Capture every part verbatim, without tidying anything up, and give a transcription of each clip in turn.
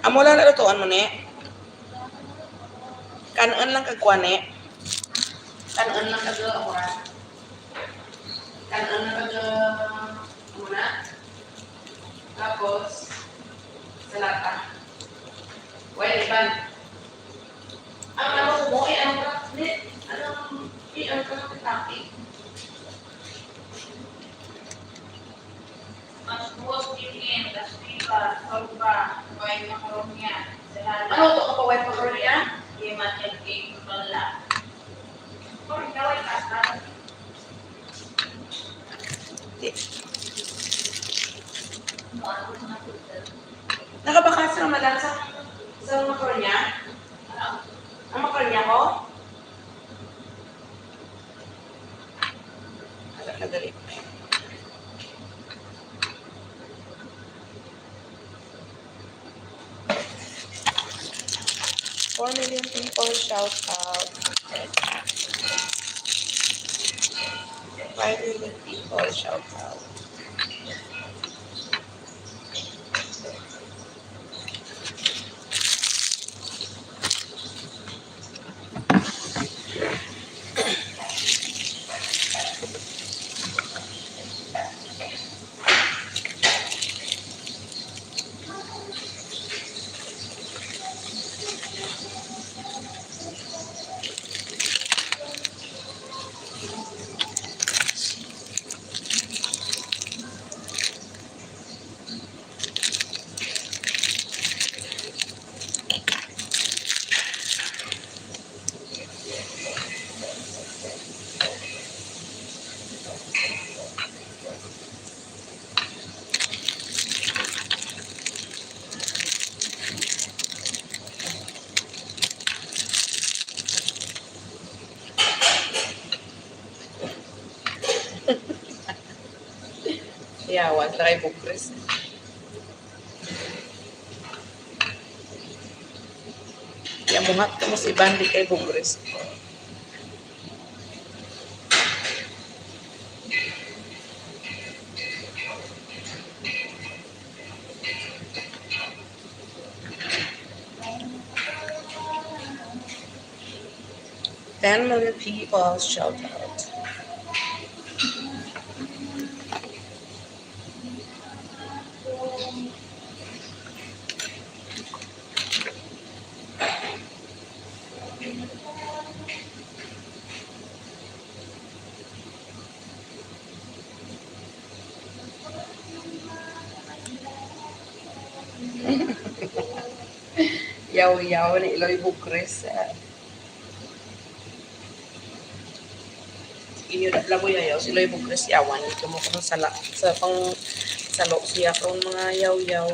Amo lang na lutuan mo ni. Kan-on lang kag kuan ni. Kan-on lang kag, amo ra. Kan-on lang kag, amo na. Tapos, sa lata. Well, iban. Ang ano mo, eh, ano ka, ni, ano, eh, ano ka, topic? Mas buwas, chicken, kastila, salba, way makaronya, salada. Ano to, kapag way makaronya? Di man yung cake, wala. Kung ikaw ay pasta. Di. Nakabakas na madan sa, sa makaronya? Ang makaronya ko? Wala na dali. Four million people shout out. Five million people shout out. Yawan, try bukres. Yamuhat ka mo si Bandi kay bukres. Ten million people shout out. Yaw-yaw ni Iloy Bukres, ah. Inyo da, laboy ayaw, si Iloy Bukres yawan. Ito mo kung sala, sa pang salo siya kung mga yaw-yaw.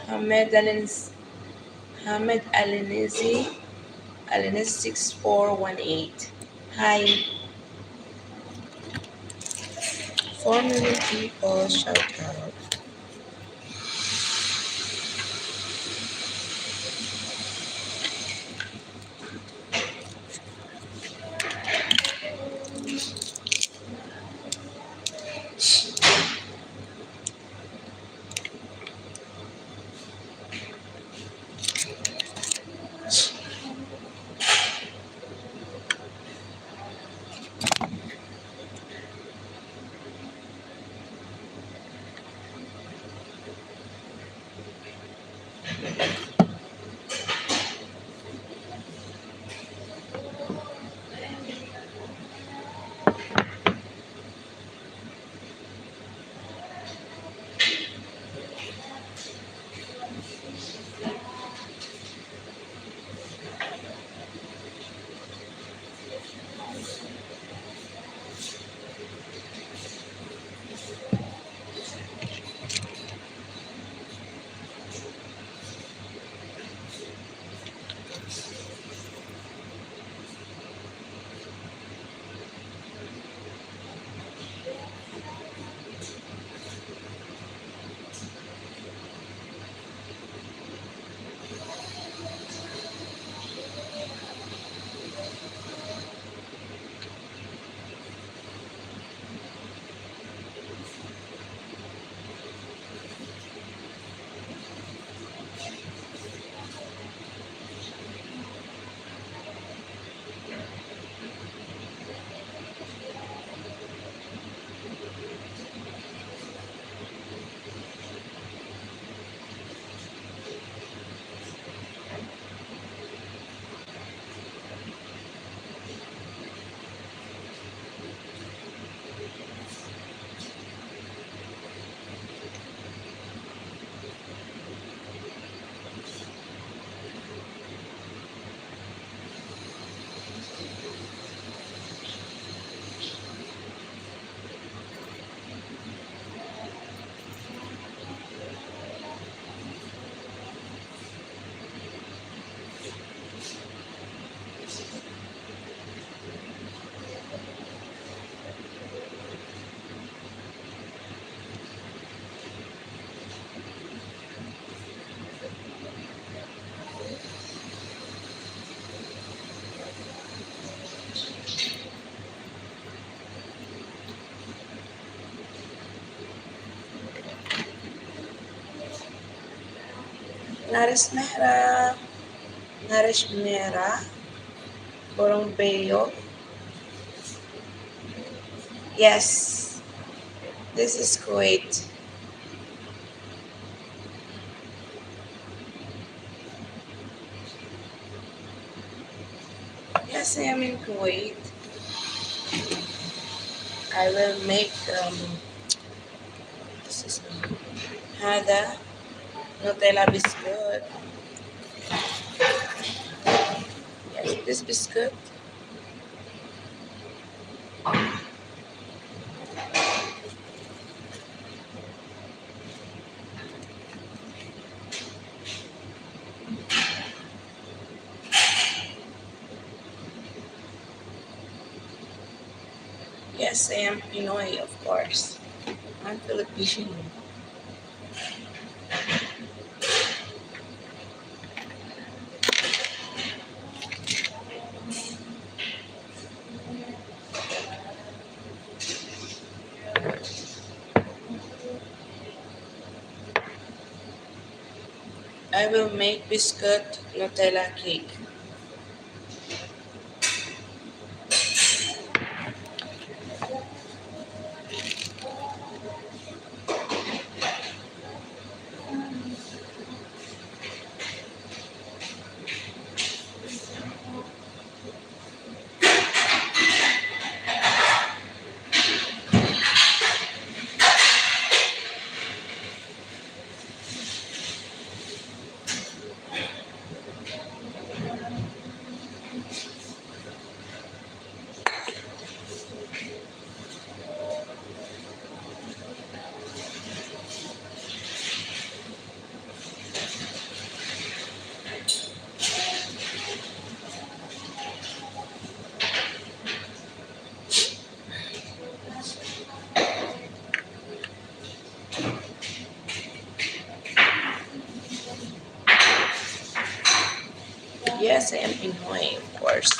Hamed Alin-, Hamed Alinizi, Aliniz six four one eight. Hi. Four million people, shout out. Naris Mehra. Naris Mehra. Borong Beyo. Yes. This is Kuwait. Yes, I am in Kuwait. I will make, um, this is هذا Nutella biscuit. Yes, this biscuit. Yes, I am Pinoy, of course. I'm Filipino. I will make biscuit Nutella cake. Yes, I am Pinoy, of course.